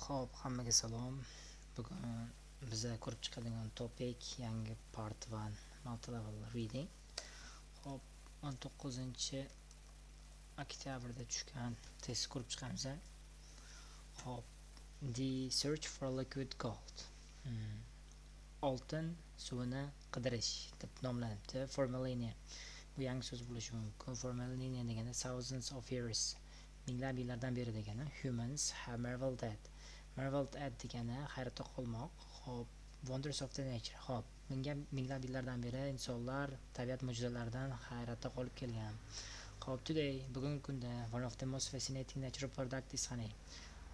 Xo'p, hammaga salom. Bugun biza ko'rib chiqadigan topic yangi part 1 multi-level reading. Xo'p, 19 oktyabrda tushgan test ko'rib chiqamiz. Xo'p, The Search for Liquid Gold. Oltin suvini qidirish deb nomlanibdi. For millennia. Bu yangi so'z bo'lishi mumkin. For millennia degani thousands of years. Minglab yillardan beri degani. Humans have marveled at. Marveled at degani hayratda qolmoq. Xo'p, wonders of the nature. Xo'p, minglab yillardan beri insonlar tabiat mo'jizalaridan hayratda qolib kelgan. Xo'p, today, bugungi kunda, one of the most fascinating natural product is honey.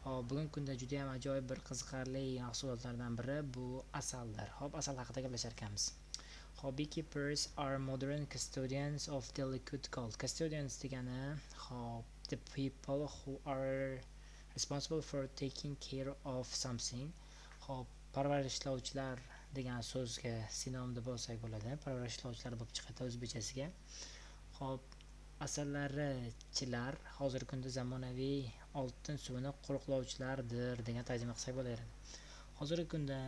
Xo'p, bugungi kunda juda ham ajoyib bir qiziqarli mahsulotlardan biri bu asaldir. Xo'p, asal haqida gaplashar ekanmiz. Xo'p, beekeepers are modern custodians of the liquid gold. Custodians degani, xo'p, the people who are responsible for taking care of something. Xo'p, parvarishlovchilar degan so'zga sinonim deb olsak bo'ladi. Parvarishlovchilar bo'lib chiqadi o'zbekchasiga. Xo'p, asalarichilar hozirgi kunda zamonaviy oltin suvini qo'riqlovchilardir degan tarjima qilsak bo'laveradi. Hozirgi kunda,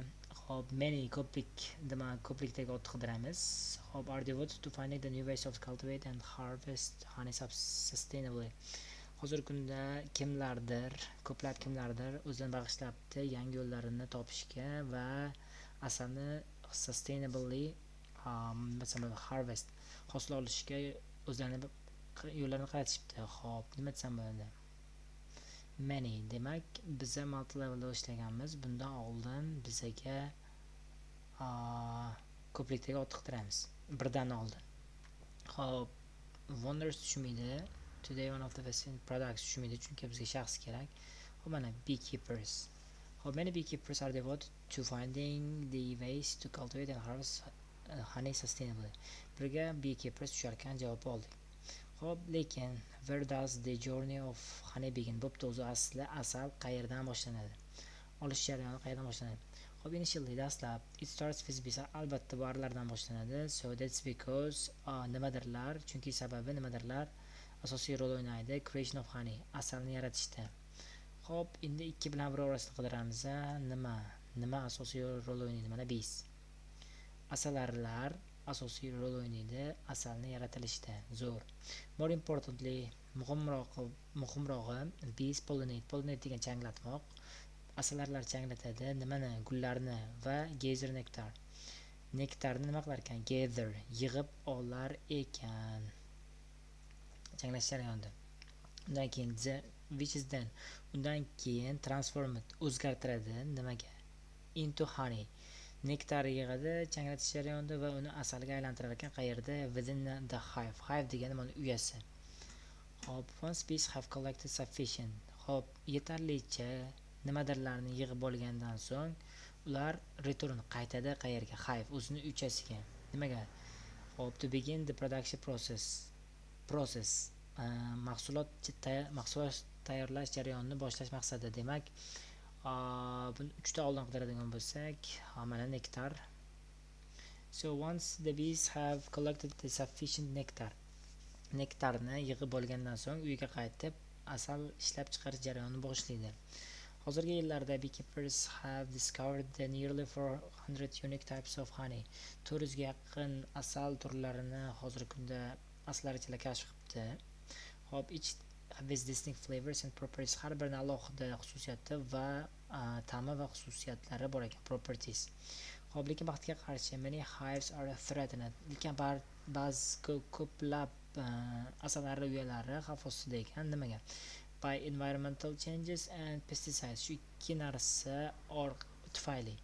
xo'p, many, ko'plik, demak, ko'plikdagi otni qidiramiz. Xo'p, are devoted to finding the new ways of cultivate and harvest honey sustainably. Hozirgi kunda kimlardir, ko'plab kimlardir o'zini bag'ishlabdi yangi yo'llarini topishga va asalni sustainably, masalan, harvest, hosil olishga o'zlarini yo'llarini qaratishibdi. Xo'p, nima desam bo'ladi? Many, demak, biza multi levelda ishlaganmiz. Bundan oldin bizaga ko'plikdagi otni qidiramiz. Birdan oldin. Xo'p, wonders tushmaydi. Today one of the best products tushmaydi, chunki bizga shaxs kerak. Xo'p, mana beekeepers. How many beekeepers are devoted to finding the ways to cultivate and harvest honey sustainably? Birga beekeepers tusharkan, javob oldik. Xo'p, lekin where does the journey of honey begin? Bo'pti, o'zi asli asal qayerdan boshlanadi? Olish jarayoni qayerdan boshlanadi? Xo'p, initially, dastlab, it starts with bees, albatta bu arilardan boshlanadi. So that's because nimadirlar, chunki sababi nimadirlar asosiy rol o'ynaydi creation of honey, asalni yaratishda. Xo'p, endi ikki bilan bir orasini qidiramiz. Nima? Nima asosiy rol o'ynaydi? Mana bees. Asalarilar asosiy rol o'ynaydi asalni yaratilishida. Zo'r. More importantly, muhimrog'i, bees pollinate. Pollinate degan changlatmoq. Asalarilar changlatadi nimani? Gullarni va gather nectar. Nektarni nima qilar ekan? Gather, yig'ib olar ekan. Changlash jarayonida. Undan keyin which is then, undan keyin transformed, o'zgartiradi nimaga? Into honey. Nektar yig'adi changlatish jarayonida va uni asalga aylantirar ekan. Qayerda? Within the hive. Hive degani mana uyasi. Xo'p, once bees have collected sufficient. Xo'p, yetarlicha nimadirlarni yig'ib olgandan so'ng ular return, qaytadi. Qayerga? Hive, o'zini uychasiga. Nimaga? Xo'p, to begin the production process. Process, mahsulot tayyorlash jarayonini boshlash maqsadida. Demak, buni uchta oldin qidiradigan bo'lsak, mana nektar. So once the bees have collected the sufficient nectar. Nektarni yig'ib olgandan so'ng uyga qaytib asal ishlab chiqarish jarayonini boshlaydi. Hozirgi yillarda beekeepers have discovered the nearly 400 unique types of honey. 400 ga yaqin asal turlarini hozirgi kunda asalarichilar kashf qilibdi. Xo'p, each with distinct flavors and properties, har birini alohida xususiyati va ta'mi va xususiyatlari bor ekan, properties. Xo'p, lekin baxtga qarshi many hives are threatened, lekin ba'zi ko'plab asalari uyalari xavf ostida ekan. Nimaga? By environmental changes and pesticides, shu ikki narsa tufayli.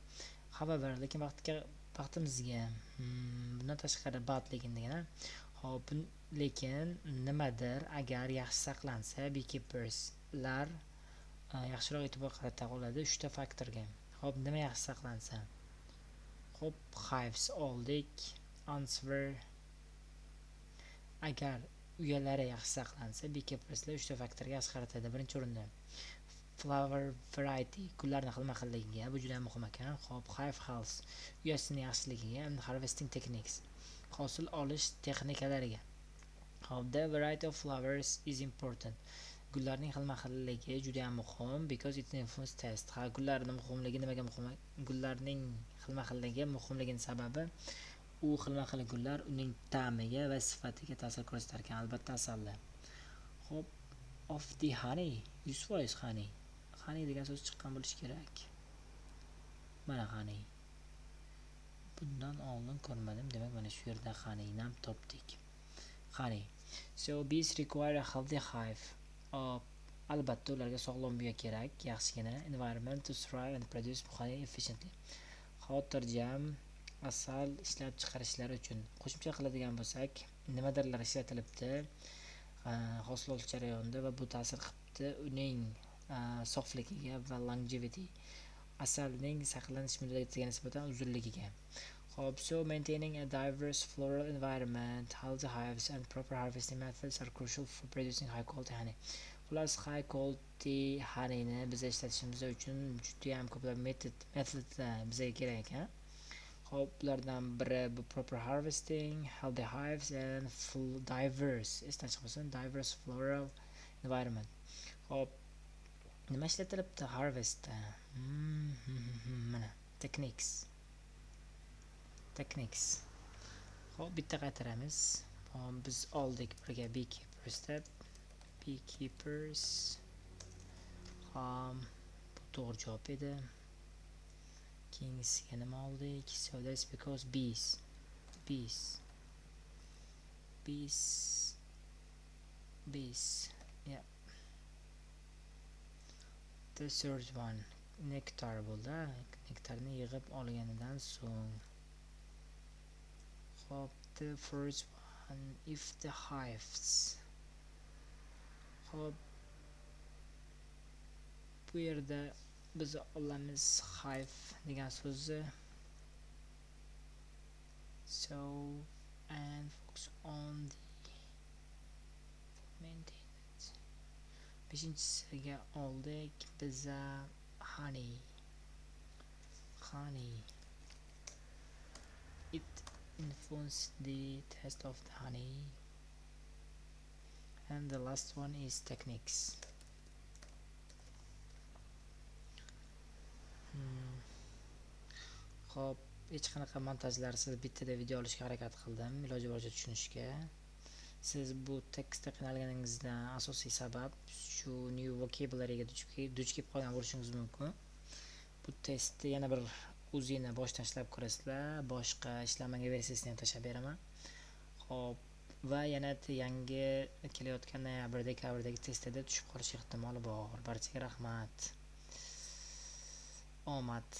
However, lekin baxtimizga, bundan tashqari, but, lekin degani. Xo'p, lekin nimadir agar yaxshi saqlansa, beekeeperslar yaxshiroq e'tibor qarata oladi uchta faktorga. Xo'p, nima yaxshi saqlansa? Xo'p, hives oldik. Answer, agar uyalari yaxshi saqlansa, beekeeperslar uchta faktorga yaxshi qaratadi. Birinchi o'rinda flower variety, gullarni xilma-xilligiga, bu juda muhim ekan. Xo'p, hive health, uyasini yaxshiligiga, and harvesting techniques, hosil olish texnikalariga. Xo'p, the variety of flowers is important. Gullarning xilma-xilligi juda ham muhim, because it influence taste. Ha, gullarning muhimligi nimaga muhim? Gullarning xilma-xilligi muhimligining sababi u xilma-xil gullar uning ta'miga va sifatiga ta'sir ko'rsatar ekan, albatta asalda. Xo'p, of the honey, 100% honey. Honey degan so'z chiqqan bo'lishi kerak. Mana honey. Bundan oldin ko'rmadim, demak mana shu yerda honeyni ham topdik. Honey. So bees require a healthy hive. Albatta ularga sog'lom uya kerak, yaxshigina environment to thrive and produce honey efficiently. Xotirjam asal ishlab chiqarishlari uchun. Qo'shimcha qiladigan bo'lsak, nimadirlar ishlatilibdi hosil olish jarayonida va bu ta'sir qilibdi uning sofligiga va longevity, asalning saqlanish muddatiga nisbatan uzunligiga. Xo'p, so maintaining a diverse floral environment, healthy hives and proper harvesting methods are crucial for producing high quality honey. Xullas, high quality honeyni biz ishlatishimiz uchun juda ham ko'plab metodlar bizga kerak ekan. Xo'p, ulardan biri bu proper harvesting, healthy hives and full diverse, esdan chiqmasin, diverse floral environment. Xo'p, nima ishlatilibdi harvestda? Mana techniques. Techniques. Xo'p, bitta qaytaramiz. Biz oldik birga beekeepers deb. Beekeepers. Bu to'g'ri javob edi. Keyingisiga nima oldik? So that's because bees. Bees. Bees. Bees. Yeah. The third one nektar bo'ldi. Nektarni yig'ib olganidan so'ng. Xo'p, the first one, if the hives. Xo'p, bu yerda biz olamiz hive degan so'zni. So and focus on the maintained. Beshinchisiga oldik biza honey. Honey. It influence the taste of the honey. And the last one is techniques. Xo'p, hech qanaqa montajlarsiz bittada video olishga harakat qildim, iloji boricha tushunishga. Siz bu tekstda qiynalganingizdan asosiy sabab shu new vocabularyga duch kelib qolgan bo'lishingiz mumkin. Bu testni yana bir o'zingni boshdan ishlab ko'rasizlar, boshqa ishlamanga versiyasini ham tashlab beraman. Xo'p, va yana yangi kelayotgan noyabr, dekabrdagi testda tushib qolish ehtimoli bor. Barchaga rahmat. Omad.